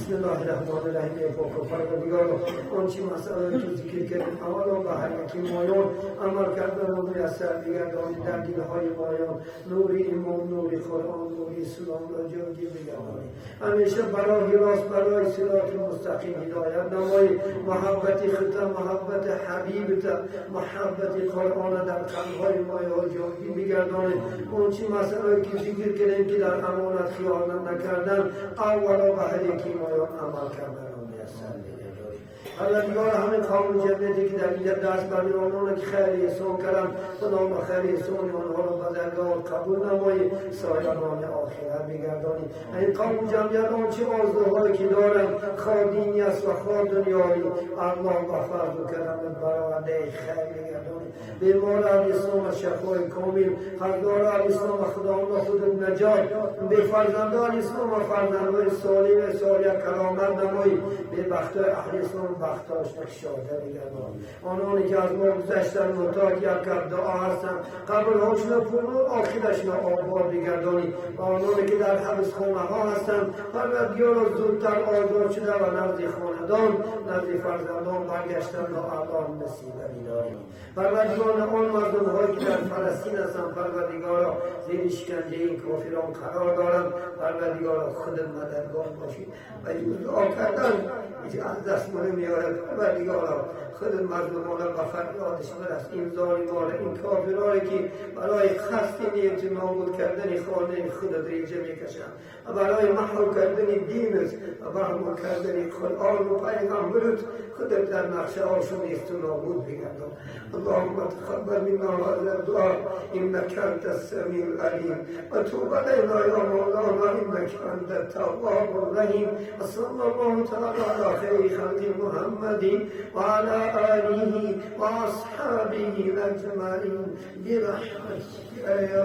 بسم الله الرحمن الرحیم. پاک و پروردگار، آنچه مسئله که ذکر کردیم، اولا به هر یکی مایان عمل کردن و میسر بگردانی. در دلهای مایان نور ایمان، نور قرآن، نور اسلام را جاگیر بگردانی. همیشه برای راست، برای صراط مستقیم هدایت نمایی. محبت خودت، محبت حبیبت، محبت قرآن در قلبهای مایان جاگیر بگردانی. آنچه مسئله که ذکر کردیم که در امانت خیانت نکردن، اولا به هر یکی مایان عمل کردن و میسر بگردانی. پروردگار، همه قوم جمعیتی که در اینجا دست بر آنان که خیر احسان کردن، خدا به خیر احسان آنها را به درگاه قبول نمایی، سایبان آخرت بگردانی. این قوم جمعیت آنچه آرزوهایی که دارن، خواه دینی است و خواه دنیایی، الله به فضل و کرمت برآورده خیر بگردانی. بیمار اسلام شفای کامل، قرضدار اسلام خدا خود نجات، به فرزندان اسلام و فرزندان صالح و صالح کرامت نمایی، به بخت اهل اسلام بختاش نکشاده بگردان. آنانی که از ما گذشتن، محتاج یک دعا هستند، قبرهاشون پرنور، آخرشون آباد بگردانی. و آنانی که در حبس خانه ها هستند، پروردگارا، زودتر آزاد شده و نزد خاندان، نزد فرزندان برگشتن و الله نصیب بیداری. پروردگار، آن مردم هایی که در فلسطین هستند، پروردگارا، زیر شکنجه این کافران قرار دارند، پروردگارا، خودت مددگار باشید و دعا کردن از دست ما نمیاره. پروردگارا، خود مظلومان به فریادش برس. این ظالمان، این کافرانی که برای قصد نیت نابود کردن خانه خودت ریجه میکشن و برای محو کردن دینت و محو کردن قرآن و پیغمبرت، خودت در نقشه هاشون نیست و نابود بگردان. اللهم تقبل منا هذا الدعاء انك انت السميع العليم وتوب علينا يا مولانا انك انت التواب الرحيم. وصلى الله تعالى على خير خلق محمد وعلى آله وأصحابه أجمعين برحمتك يا